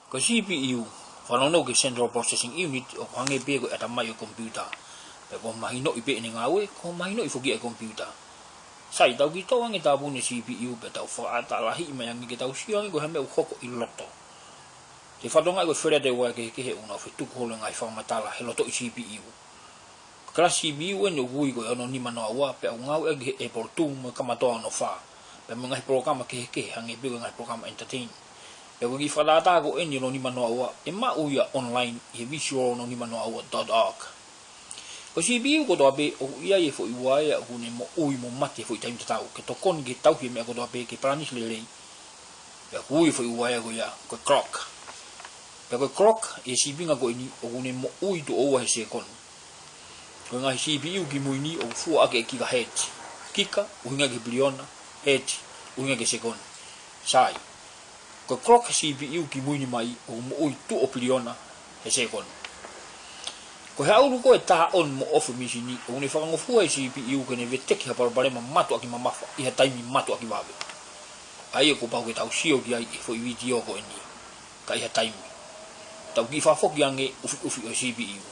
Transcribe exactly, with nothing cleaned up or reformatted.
Ko e C P U, fanongo ki he Central Processing Unit, ʻoku hangē pē ko e ʻatamai ʻo e komipiuta. Pea ko e mahinoʻi pē ʻene ngāue, ko e mahinoʻi foki ʻa e komipiuta. Sai, tau kiʻi toʻo ange e tāpuni C P U, pea tau fakaʻatā lahi mai ange ke tau sio ange ko e hā e meʻa ʻoku hoko ʻi loto. Te fatonga ko e feleti ʻa e uaea kehekehe ʻoku nau fetuku holo e ngaahi fakamatala he loto ʻi C P U. Ko e kalasi C P U eni ʻoku ui ko e ono nima noa ua, pea ʻoku ngāueʻaki he Apple two mo e Commodore ono fā. Pea mo e ngaahi polokalama kehekehe, hangē pē ko e ngaahi polokalama entertain. Pea ko e kiʻi fakatātā ko eni ono nima noa ua, ʻe maʻu ia online ʻi he visual ono nima noa ua dot org. Ko e C P U kotoa pē ʻoku ʻi ai e foʻi uaea ʻoku ne moʻui mo mate he foʻi taimi tatau, ke tokoni ke tauhi e meʻa kotoa pē ke palanisi lelei. Pea ʻoku ui e foʻi uaea ko ia ko e clock. Pea ko e clock ʻi he sīpinga ko eni ʻoku ne moʻui tuʻo ua he sēkoni. Ko e ngaahi C P U kimui ni ʻoku fua ʻaki e kika hertz. Kika, ʻuhinga ki he piliona, hertz, ʻuhinga ki he sēkoni. Sai. Ko e clock he C P U kimui ni mai ʻoku moʻui tuʻo piliona he sēkoni. Ko e haʻulu ko e tā ʻoni mo off e mīsini, ʻoku ne fakangofua e C P U ke ne veteki ha palopalema mātuʻaki mamafa ʻi ha taimi mātuʻaki vave. ʻA ia kuo pau ke tau sio ki ai ʻi he foʻi vitiō ko eni, ka ʻi ha taimi. Tau kiʻi fakafoki ange ʻufiʻufi ʻo e C P U.